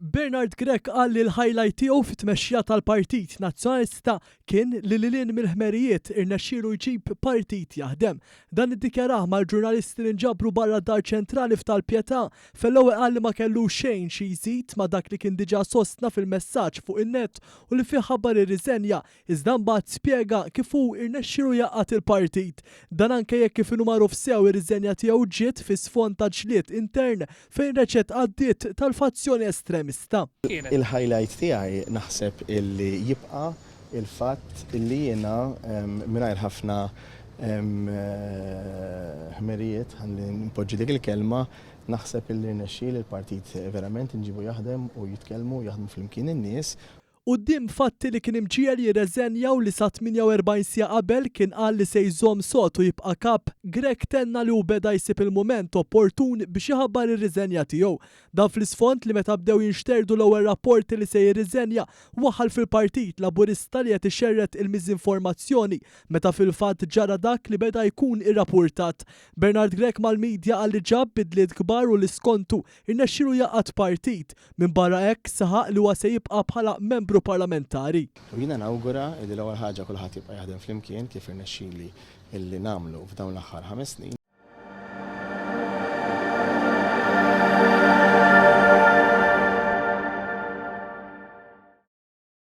Bernard Grech qal li l-highlight tiegħu fit-tmexxija tal-Partit Nazzjonalista kien li lil hinn mill-ħmerijiet irnexxielu jġib partit jaħdem. Dan iddikjarah mal-ġurnalisti li nġabru barra d-Dar Ċentrali f'Tal-Pietà fejn l-ewwel qal li ma kellu xejn xi jżid ma' dak li kien diġà sostna fil-messaġġ fuq in-net u li fih ħabbar ir-riżenja Iżda mbagħad spjega kif hu rnexxielu jgħaqqad il-partit. Dan anke jekk kif inhu magħruf sew ir-riżenja tiegħu ġiet fi sfond ta' ġlied intern fejn reġgħet għaddiet tal-fazzjoni estremista. Il-highlight tiegħi naħseb illi jibqa' il-fatt illi jiena mingħajr ħafna ħmerijiet, ħalli npoġġi dik il-kelma, naħseb illi rnexxieli l-partit verament inġibu jaħdem u jitkellmu u jaħdmu flimkien in-nies. Quddiem fatti li kien imġiegħel jirreżenja u li sa 48 siegħa qabel kien qal li se jżomm sod u jibqa' Kap, Grech tenna li hu beda jsib il-mument opportun biex iħabbar ir-riżenja tiegħu. Dan fl-isfond li meta bdew jinxterdu l-ewwel rapporti li se jirriżenja, waħħal fil-Partit Laburista li qed ixerred il-miżinformazzjoni meta fil-fatt ġara dak li beda jkun irrapurtat. Bernard Grech mal-media qal li ġab bidliet kbar u li skontu Irnexxielu jgħaqqad partit. Minbarra hekk, saħaq li huwa se jibqa' bħala membru parlamentari. U jiena nawgura illi l-ewwel ħaġa kulħadd jibqa' jaħdem flimkien kif irnexxili illi nagħmlu f'dawn l-aħħar ħames snin.